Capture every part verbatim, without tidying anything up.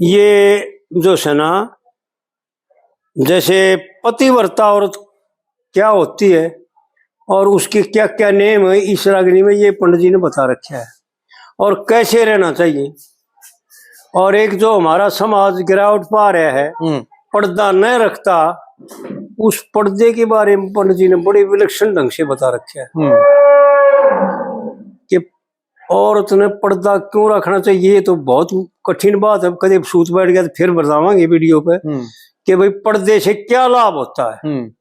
ये जो है ना, जैसे पतिव्रता औरत क्या होती है और उसके क्या क्या नियम है, इस रागनी में ये पंडित जी ने बता रखा है, और कैसे रहना चाहिए। और एक जो हमारा समाज गिरावट पा रहा है, हम्म। पर्दा न रखता, उस पर्दे के बारे में पंडित जी ने बड़े विलक्षण ढंग से बता रखा है हम्म। कि औरत ने पर्दा क्यों रखना चाहिए। ये तो बहुत कठिन बात है, कदे सूत बैठ गया तो फिर बतावांगे वीडियो पे हम्म। कि भाई पर्दे से क्या लाभ होता है। हम्म।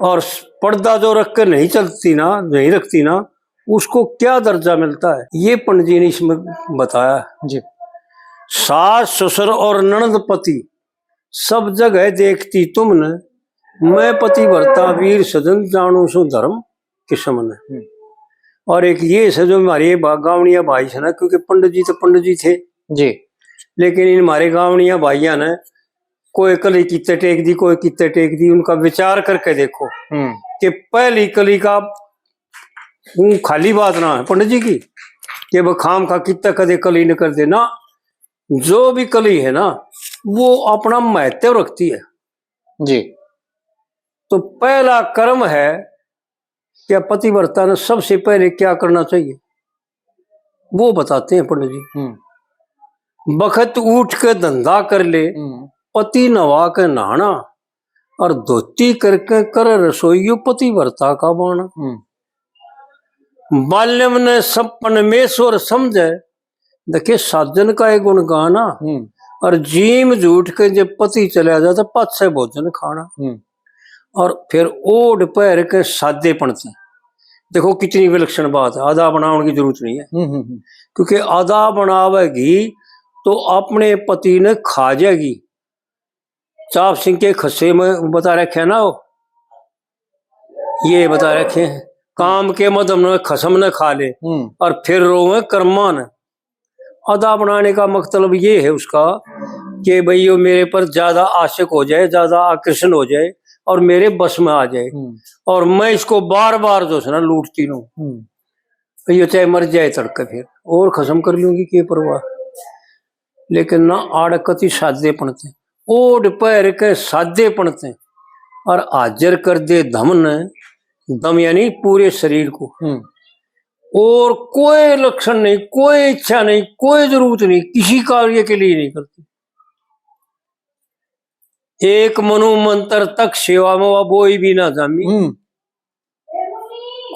और पर्दा जो रख के नहीं चलती ना, नहीं रखती ना, उसको क्या दर्जा मिलता है, ये पंडित जी ने इसमें बताया। जी। सास ससुर और ननद पति सब जगह देखती तुमने, मैं पतिव्रता वीर सजन जानू सो धर्म किसम ने। हम्म। और एक ये है जो हमारे ये बा-, गावड़िया भाई है ना, क्योंकि पंडित जी तो पंडित जी थे जी। लेकिन इन हमारे गावड़िया भाइया ने कोई कली कित्ते टेक दी, कोई कित्ते टेक दी, उनका विचार करके देखो हम्म। कि पहली कली का वो खाली बात ना है पंडित जी की कि वो खाम खा कित्ते कदे कली न कर दे ना। जो भी कली है ना, वो अपना महत्व रखती है। जी। तो पहला कर्म है कि पतिव्रता ने सबसे पहले क्या करना चाहिए, वो बताते हैं पंडित जी। हम्म। बखत उठ के धंधा कर ले, हम्म। पति नवा के नहाना, और धोती करके कर रसोई, यो पतिव्रता का बाना। हम्म। बाल्यम ने सब परमेश्वर समझे, देखे साजन का एक गुण गाना। हम्म। और जीम झूठ के जब पति चला जाए तो पाछे भोजन खाना। हम्म। और फिर ओढ़ पहर के सादेपन से, देखो कितनी विलक्षण बात है, आधा बनाने की जरूरत नहीं है। हम्म, हम्म, हम्म। क्योंकि आधा बनावेगी तो अपने पति ने खा जाएगी। चाप सिंह के खस्से में बता रखे हैं ना, वो ये बता रखे हैं, काम के मदम ने खसम न खा ले हम्म। और फिर रोवे कर्मा ने। अदा बनाने का मतलब ये है उसका कि भाई यो मेरे पर ज्यादा आशिक हो जाए, ज्यादा आकर्षण हो जाए और मेरे बस में आ जाए हम्म। और मैं इसको बार बार जो है ना लूटती रहूं। हम्म। तो ये चाहे मर जाए तड़के फिर और खसम कर लूंगी, के परवाह। लेकिन ना आड़कती सादेपन ते, ओढ़ पहर के सादेपन ते, और हाजिर कर दे धम ने, दम यानी पूरे शरीर को। हम्म। और कोई लक्षण नहीं, कोई इच्छा नहीं, कोई जरूरत नहीं, किसी कार्य के लिए नहीं करती। एक मनु मंत्र तक सेवा में वा बोई भी ना जामी। हम्म।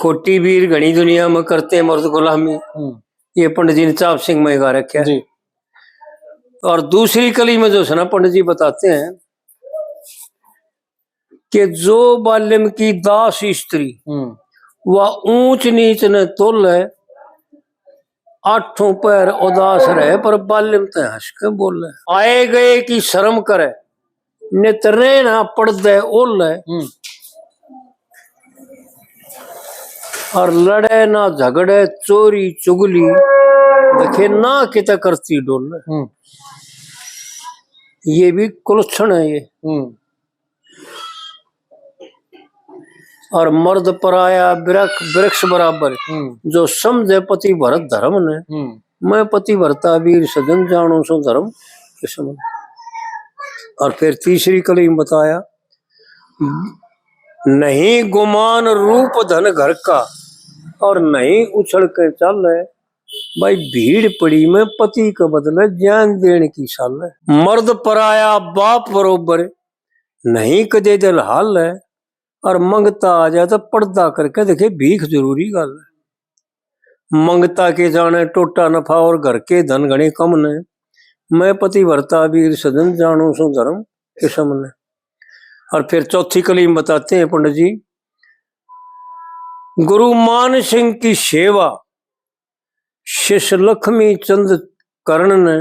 खोटी बीर घणी दुनिया में करते मर्द गुलामी। हम्म। ये पंडित जी ने चाप सिंह में गा रखे है। जी। और दूसरी कली में जो है ना पंडित जी बताते हैं कि जो बाल्यम की दास स्त्री, हम्म। वह ऊंच नीच ने तोले, आठों पैर उदास रहे, पर बाल्यम ते हंस के बोले। आए गए की शर्म करे, नित रहना पड़दे ओले। हम्म। और लड़े ना झगड़े, चोरी चुगली, देखे ना किते करती डोले। हम्म। ये भी कुलक्षण है ये। हम्म। और मर्द पराया वृक्ष, वृक्ष बराबर, हम्म। जो समझे पतिव्रत धर्म ने, हम्म। मैं पतिव्रता वीर सजन जानू सो धर्म किसम ने। और फिर तीसरी कली में बताया, नहीं गुमान रूप धन घर का और नहीं उछल के चाले, भाई भीड़ पड़ी में पति के बदले जान देने की साल है। मर्द पराया बाप बरोबर नहीं कदे दिल हाल है, और मंगता आ जाए तो पर्दा करके देखे भीख जरूरी गल है। मंगता के जाने टोटा नफा और घर के धन घणे कम ने, मैं पतिव्रता वीर सजन जानू सो धर्म किसम ने। और फिर चौथी कली में बताते हैं पंडित जी, गुरु मान सिंह की सेवा शिष्य लक्ष्मी चंद कर्ण ने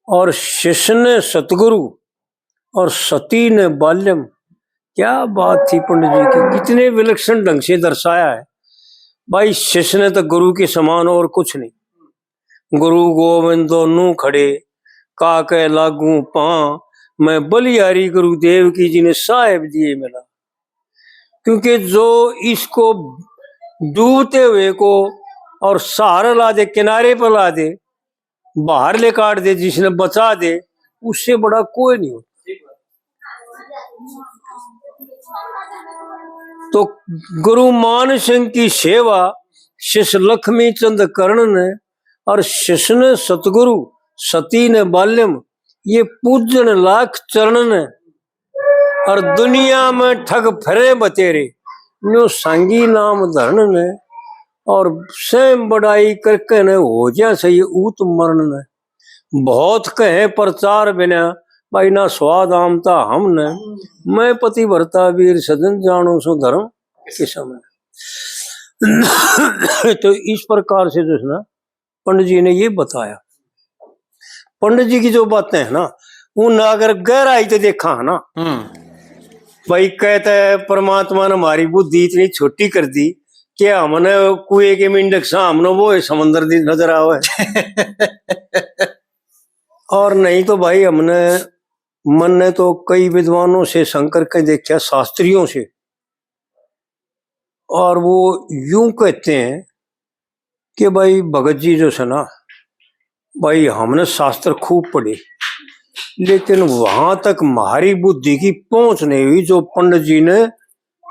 और शिष्य ने सतगुरु और सती ने बाल्यम। क्या बात थी पंडित जी की, कितने विलक्षण ढंग से दर्शाया है। भाई शिष्य ने तो गुरु के समान और कुछ नहीं। गुरु गोविंद दोनों खड़े, काके लागू पां, मैं बलिहारी गुरुदेव की जिन्हें साहेब दिए मिला। क्योंकि जो इसको डूबते हुए को और सहारा ला दे, किनारे पर ला दे, बाहर ले काट दे, जिसने बचा दे, उससे बड़ा कोई नहीं होता। तो गुरु मान सिंह की सेवा शिष्य लक्ष्मी चंद करण ने, और शिष्य ने सतगुरु सती ने बाल्यम, ये पूजन लाख चरण ने। और दुनिया में ठग फरे बतेरे, न्यू सांगी नाम धरण ने, और सेम बड़ाई करके ने हो जा सही ऊत मरण ने। बहुत कहे प्रचार बिना, भाई ना स्वाद आमता हमने। मैं पतिव्रता वीर सजन, जानू सो धर्म किसम ने। तो इस प्रकार से जो है ना, पंडित जी ने ये बताया। पंडित जी की जो बातें हैं ना, उन अगर गहराई से देखा है ना, हम्म। भाई कहते हैं, परमात्मा ने हमारी बुद्धि इतनी छोटी कर दी कि हमने कुएं के मेंढक सा, हमने वो समंदर दी नजर आवे। और नहीं तो भाई, हमने, मन ने तो कई विद्वानों से शंकर के देखा, शास्त्रियों से, और वो यूं कहते हैं कि भाई भगत जी जो है ना, भाई हमने शास्त्र खूब पढ़े, लेकिन वहां तक म्हारी बुद्धि की पहुंच नहीं हुई जो पंडित जी ने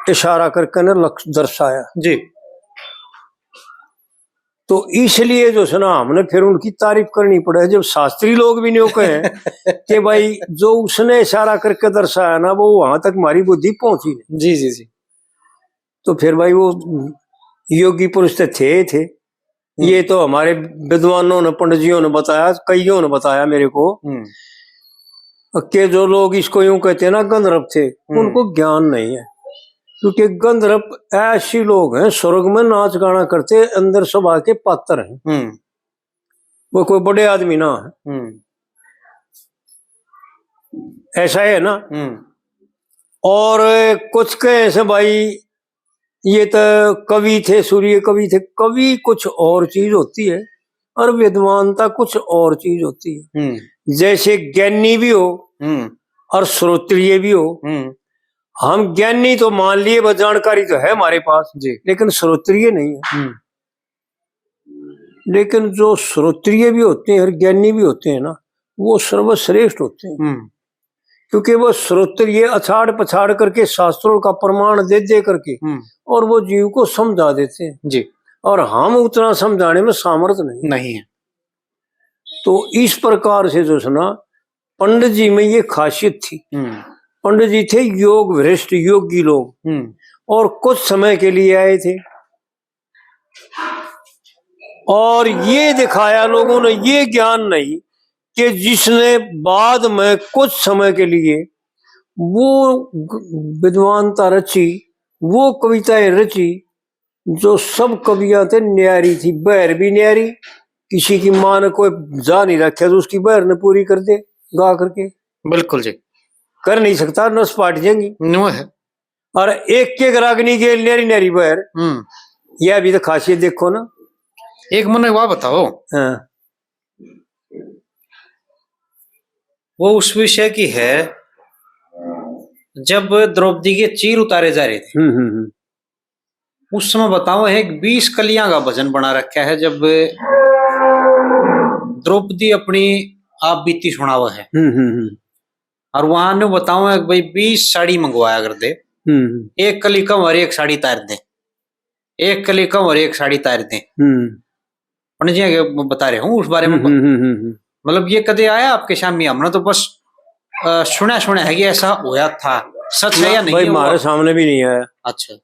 इशारा करके ने लक्ष्य दर्शाया। जी। तो इसलिए जो है ना, हमने फिर उनकी तारीफ करनी पड़े, जब शास्त्री लोग भी नहीं कहे कि भाई जो उसने इशारा करके दर्शाया ना, वो वहां तक हमारी बुद्धि पहुंची नहीं। जी, जी, जी। तो फिर भाई वो योगी पुरुष तो थे ही थे। हम्म। ये तो हमारे विद्वानों ने, पंडित जियों ने बताया, कईयों ने बताया मेरे को, हम्म। कि जो लोग इसको यूं कहते हैं ना गंधर्व थे, हम्म। उनको ज्ञान नहीं है, क्योंकि गंधर्व ऐसे लोग हैं, स्वर्ग में नाच गाना करते, अंदर सभा के पात्र हैं। हम्म। वो कोई बड़े आदमी ना है। हम्म। ऐसा है ना। हम्म। और कुछ के ऐसे भाई, ये तो कवि थे, सूर्य कवि थे। कवि कुछ और चीज होती है और विद्वानता कुछ और चीज होती है। हम्म। जैसे ज्ञानी भी हो हम्म। और श्रोत्रिय भी हो। हम्म। हम ज्ञानी तो मान लिए, बस जानकारी तो है हमारे पास, जी। लेकिन श्रोत्रिय नहीं है। हम्म। लेकिन जो श्रोत्रिय भी होते हैं और ज्ञानी भी होते हैं ना, वो सर्वश्रेष्ठ होते हैं। हम्म। क्योंकि वो श्रोत्रिय अछाड़ पछाड़ करके, शास्त्रों का प्रमाण दे दे करके, हम्म। और वो जीव को समझा देते हैं। जी। और हम उतना समझाने में सामर्थ्य नहीं। नहीं है। तो इस प्रकार से जो है ना, पंडित जी में ये खासियत थी। हम्म। पंडित जी थे योग भ्रष्ट योगी लोग, हम्म। और कुछ समय के लिए आए थे। और ये दिखाया लोगों ने, ये ज्ञान नहीं कि जिसने बाद में कुछ समय के लिए वो ग-, विद्वानता रची, वो कविताएं रची, जो सब कवियां ते न्यारी थी, बहर भी न्यारी, किसी की माँ ने कोई जा नहीं रखा तो उसकी बहर ने पूरी कर दे गा करके। बिल्कुल जी। कर नहीं सकता, नस पाट जाएंगी। न्यू है। और एक एक रागनी गेल न्यारी न्यारी बहर। हम्म। ये अभी तो खासियत देखो ना। एक मन्ने वा बताओ। हाँ। वो उस विषय की है, जब द्रौपदी के चीर उतारे जा रहे थे, हम्म, हम्म, हम्म। उस समय बताओ, एक बीस कलियां का भजन बना रखा है, जब द्रौपदी अपनी आप बीती सुनावे है। हम्म, हम्म, हम्म। और वहां ने बताओ है कि भाई, बीस साड़ी मंगवाया कर दे, हम्म। एक कली कम और एक साड़ी तार दे, एक कली कम और एक साड़ी तार दे। हम्म। पंडित जी आगे बता रहे हूँ उस बारे में। हम्म, हम्म, हम्म, हम्म। मतलब, ये कदे आया आपके सामने? हमने तो बस, अ, सुना, सुना है कि ऐसा होया था, सच है ना, या नहीं भाई, है, हमारे सामने भी नहीं आया। अच्छा।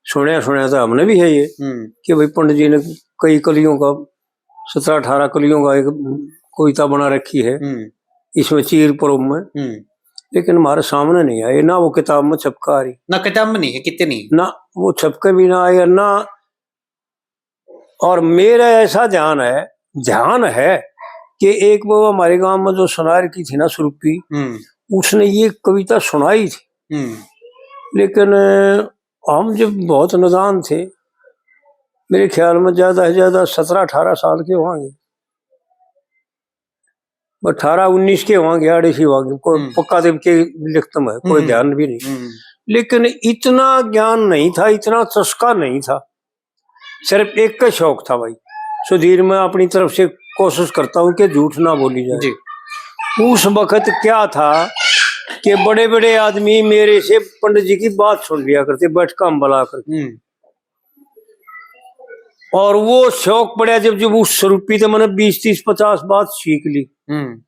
सुना, सुना तो हमने भी है ये, हम्म। कि भाई, पंडित जी ने कई कलियों का, सत्रह अठारह कलियों का एक कविता बना रखी है, हम्म। इसमें चीर परोब में, हम्म। लेकिन हमारे सामने नहीं आया, ना वो किताब में छपका आ रही। ना किताब में नहीं है, कितने नहीं? ना वो छपके भी ना आया, ना। और मेरा ऐसा ध्यान है, ध्यान है कि एक वो हमारे गांव में जो सुनार की थी ना, स्वरूपी, हम्म। उसने ये कविता सुनाई थी। हम्म। लेकिन हम जब बहुत नादान थे, मेरे ख्याल में ज्यादा से ज्यादा सत्रह अठारह साल के होंगे, अठारह उन्नीस के होंगे, आड़े से होंगे, कोई हम्म। पक्का देव के लिखत में कोई हम्म। ध्यान भी नहीं। हम्म। लेकिन इतना ज्ञान नहीं था, इतना चस्का नहीं था, सिर्फ एक का शौक था भाई, सुधीर में अपनी तरफ से कोशिश करता हूँ कि झूठ ना बोली जाए। जी। उस वक्त क्या था कि बड़े बड़े आदमी मेरे से पंडित जी की बात सुन लिया करते, बैठका में बुला कर। हम्म। और वो शौक पड़ा, जब जब उस स्वरूपी तो मैंने बीस, तीस, पचास बात सीख ली। हम्म।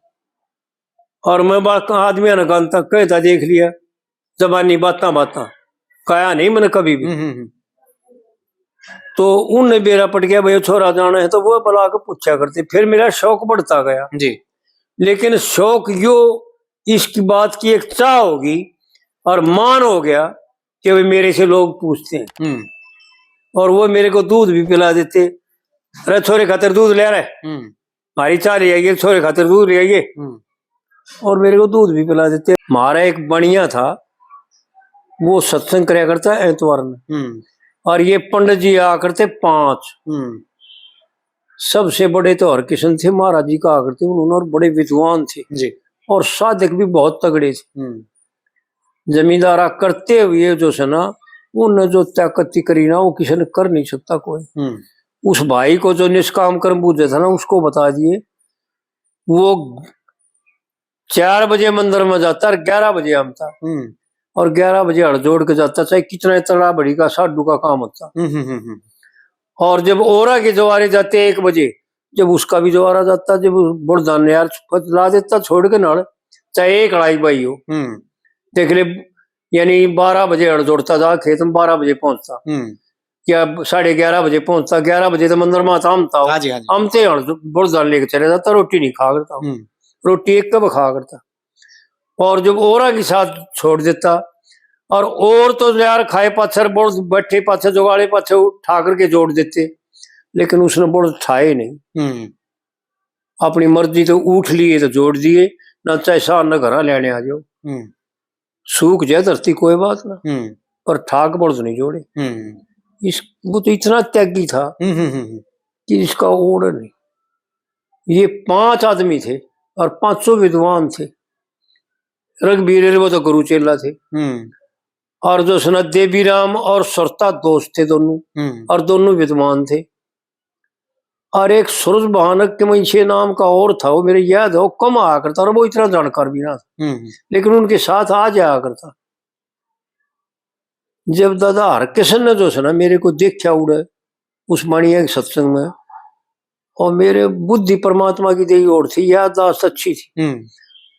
और मैं बात आदमियां ने गान तक कहता देख लिया, जबानी बातां बातां, कहा नहीं मैंने कभी भी। हम्म, हम्म, हम्म। तो उन्हें बेरा पट गया, भाई छोरा जाना है, तो वो बुला के पूछा करते। फिर मेरा शौक बढ़ता गया। जी। लेकिन शौक यो, इसकी बात की एक चाह होगी और मान हो गया कि भाई मेरे से लोग पूछते हैं। हम्म। और वो मेरे को दूध भी पिला देते। "अरे छोरे खातर दूध ले रहे, हम्म। हमारी चाह ले आइए, छोरे खातर दूध ले आइए।" हम्म। और मेरे को दूध भी पिला देते। हमारा एक बनिया था, वो सत्संग करया करता एतवार में। हम्म। और ये पंडित जी आया करते पांच। हम्म। सबसे बड़े तो हरकिशन थे, महाराज जी कहा करते उन्होंने, और बड़े विद्वान थे। जी। और साधक भी बहुत तगड़े थे। हम्म। जमींदारा करते हुए जो से ना, उन्हें जो ताकत की करी ना, वो किसी ने कर नहीं सकता कोई। हम्म। उस भाई को जो निष्काम कर्म बूझे था ना, उसको बता दिए, वो चार बजे मंदिर में जाता और ग्यारह बजे आमता। हम्म। और ग्यारह बजे हड़ जोड़ के जाता, चाहे कितना तगड़ा बड़ी का साधु का काम होता। हम्म, हम्म, हम्म, हम्म। और जब औरा के जवारे जाते एक बजे, जब उसका भी जवारा जाता, जब बड़दान यार ला देता छोड़ के नाल, चाहे एक अढ़ाई बाई हो। हम्म। देख ले, यानी बारह बजे हड़ जोड़ता था, खेत में बारह बजे पहुंचता। हम्म। या साढ़े ग्यारह बजे पहुंचता, ग्यारह बजे तो मंदिर में आता, आमता हो। हाँ जी, हाँ जी। आमते हड़ बड़दान लेके चले जाता, रोटी नहीं खा करता। हम्म। रोटी एक कब खा करता। और जब औरा के साथ छोड़ देता, और और तो यार खाए पाछे, बड़द बैठे पाछे, जुगाड़े पाछे उठा करके जोड़ देते, लेकिन उसने बड़द ठाए नहीं। हम्म। अपनी मर्जी तो उठ लिए तो जोड़ दिए, ना चाहे सार न घरा लेने आ जाओ। हम्म। सूख जाए धरती कोई बात ना, हम्म। पर ठाक बड़द नहीं जोड़े। हम्म। इस, वो तो इतना त्यागी था हम्म, हम्म, हम्म, हम्म। कि इसका ओड़ नहीं। ये पांच आदमी थे और पांचों विद्वान थे। रघुबीर, वो तो गुरु चेला थे। हम्म। और जो सुना, देवीराम और सुरता दोस्त थे दोनों, हम्म। और दोनों विद्वान थे। और एक सूरज भानक के मंशे नाम का और था, वो मेरे याद है, वो कम आया करता और वो इतना जानकार भी ना था, हम्म। लेकिन उनके साथ आ जाया करता। जब दादा हरकिशन ने जो है ना मेरे को देखा उड़े उस मानिया के सत्संग में, और मेरे बुद्धि परमात्मा की दी और थी, याददाश्त अच्छी थी, हम्म।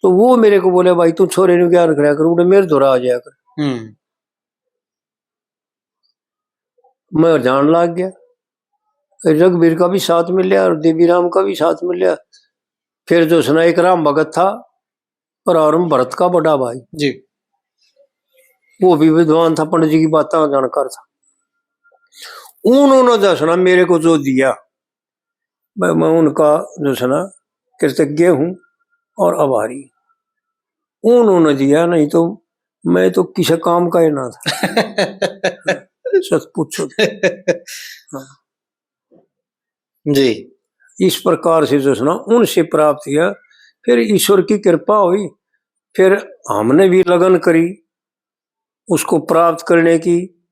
तो वो मेरे को बोले, "भाई तू छोरे ने ज्ञान कराया कर, उड़े मेरे धोरा आ जाया कर।" हम्म। मैं जान लाग गया। रघुबीर का भी साथ मिल लिया और देवीराम का भी साथ मिल लिया। फिर जो सुना, एक राम भगत था और, और भरत का बड़ा भाई जी। वो भी विद्वान था, पंडित जी की बातें जानकार था। उन्होंने जो सुना मेरे को जो दिया, मैं, मैं उनका जो सुना कृतज्ञ हूँ और आभारी। उन्होंने दिया, नहीं तो मैं तो किसी काम का ही ना था। सच पूछो तो। हाँ। जी। इस प्रकार से जो सुना उनसे प्राप्त किया। फिर ईश्वर की कृपा हुई, फिर हमने भी लगन करी उसको प्राप्त करने की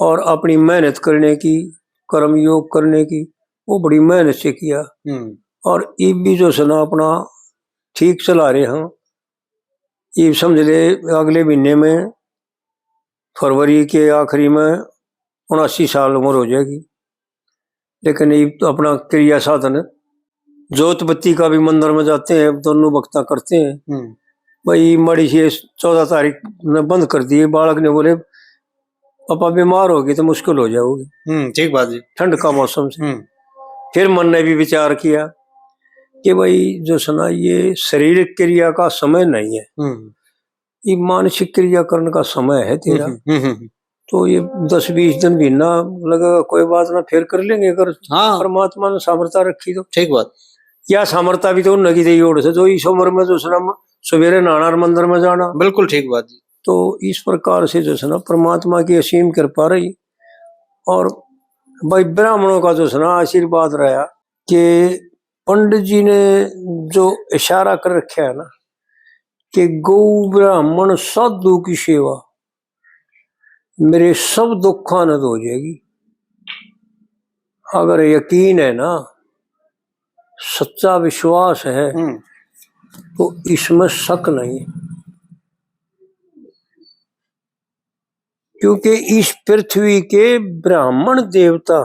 और अपनी मेहनत करने की, कर्म योग करने की, वो बड़ी मेहनत से किया। हम्म। और इब भी जो सुना अपना ठीक चला रहे हैं। इब समझ ले अगले महीने में, फरवरी के आखिरी में उनासी साल उम्र हो जाएगी। लेकिन ये तो अपना क्रिया साधन, जोत बत्ती का भी मंदिर में जाते हैं, दोनों वक्ता करते हैं। हम्म। भाई, माड़ी सी चौदह तारीख ने बंद कर दिए, बालक ने बोले, "पापा, बीमार हो गए तो मुश्किल हो जाओगी।" हम्म, ठीक बात जी। ठंड का मौसम से। हम्म। फिर मन ने भी विचार किया कि भाई, जो सुना, ये शारीरिक क्रिया का समय नहीं है। हम्म। ये मानसिक क्रिया करने का समय है तेरा। हम्म, हम्म, हम्म, हम्म। तो ये दस बीस दिन महीना लगेगा, कोई बात ना, फिर कर लेंगे अगर हाँ। परमात्मा ने सामर्थ्य रखी तो। ठीक बात। या सामर्थ्य भी तो उन्हें की दी ओर से, जो इस उम्र में जो सुना सवेरे नहाना और मंदिर में जाना। बिल्कुल ठीक बात जी। तो इस प्रकार से जो सुना परमात्मा की असीम कृपा रही। और भाई ब्राह्मणों का जो सुना आशीर्वाद रहा कि पंडित जी ने जो इशारा कर रखा है ना कि गौ ब्राह्मण साधु की सेवा मेरे सब दुखा ने धो जाएगी। अगर यकीन है ना, सच्चा विश्वास है, हम्म। तो इसमें शक नहीं, क्योंकि इस पृथ्वी के ब्राह्मण देवता